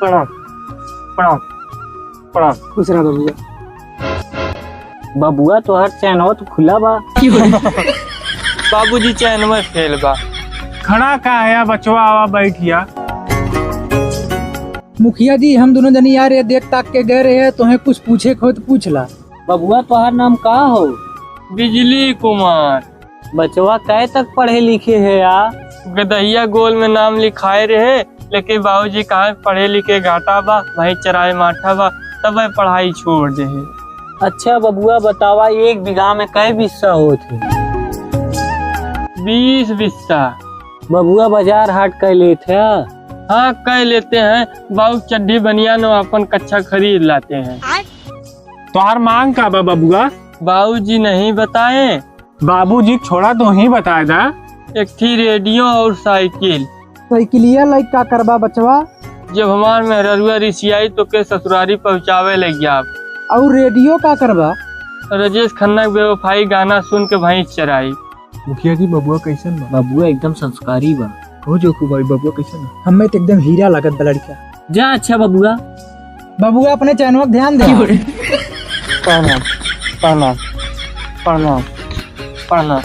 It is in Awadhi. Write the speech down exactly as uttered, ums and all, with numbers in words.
प्रणाम, प्रणाम, प्रणाम। खुश रहा बबुआ। बबुआ, तोहार चैनवा तो खुला बा। बाबूजी, चैनवा फेल बा। खड़ा का है बचवा, आवा बैठ या। मुखिया जी, हम दोनों जनी यार ये देख ताक के गए रहे, तोहें कुछ पूछे के हो तो पूछ ला। बबुआ, तोहार नाम का हो? बिजली कुमार। बचवा कै तक पढ़े लिखे है या? गदहिया गोल में नाम लिखाए रहे, लेकिन बाबूजी कहाँ पढ़े लिखे घाटा बा, भैंस चराए माठा बा, तब वह पढ़ाई छोड़ दे है। अच्छा बबुआ, बतावा, एक बीघा में कै बिस्सा होत है? बीस बिस्सा। बबुआ, बाजार हाट कै लेत है? हाँ, कै लेते हैं। बाबू चड्ढी बनियान और अपन कच्छा खरीद लाते हैं। तोहार मांग का बा बबुआ? बाबूजी नहीं बताए। बाबूजी छोड़ा, तू ही बताए दा। एक थी रेडियो और साइकिल। साइकिलिया लाइक का करबा बचवा? जब हमार मेहररुआ रिसियाई तो के ससुरारी पहुँचावे लग जाब। और रेडियो का करबा? रजेश खन्ना के बेवफाई गाना सुन के भैंस चराई। मुखिया जी, बबुआ कैसन बा? बबुआ एकदम संस्कारी बा। हो जोखू भाई, बबुआ कैसन बा? हमें तो एकदम हीरा लागत बा लड़का। जा अच्छा बबुआ। बबुआ अपने चैनवा के ध्यान दे। प्रणाम, प्रणाम, प्रणाम, प्रणाम।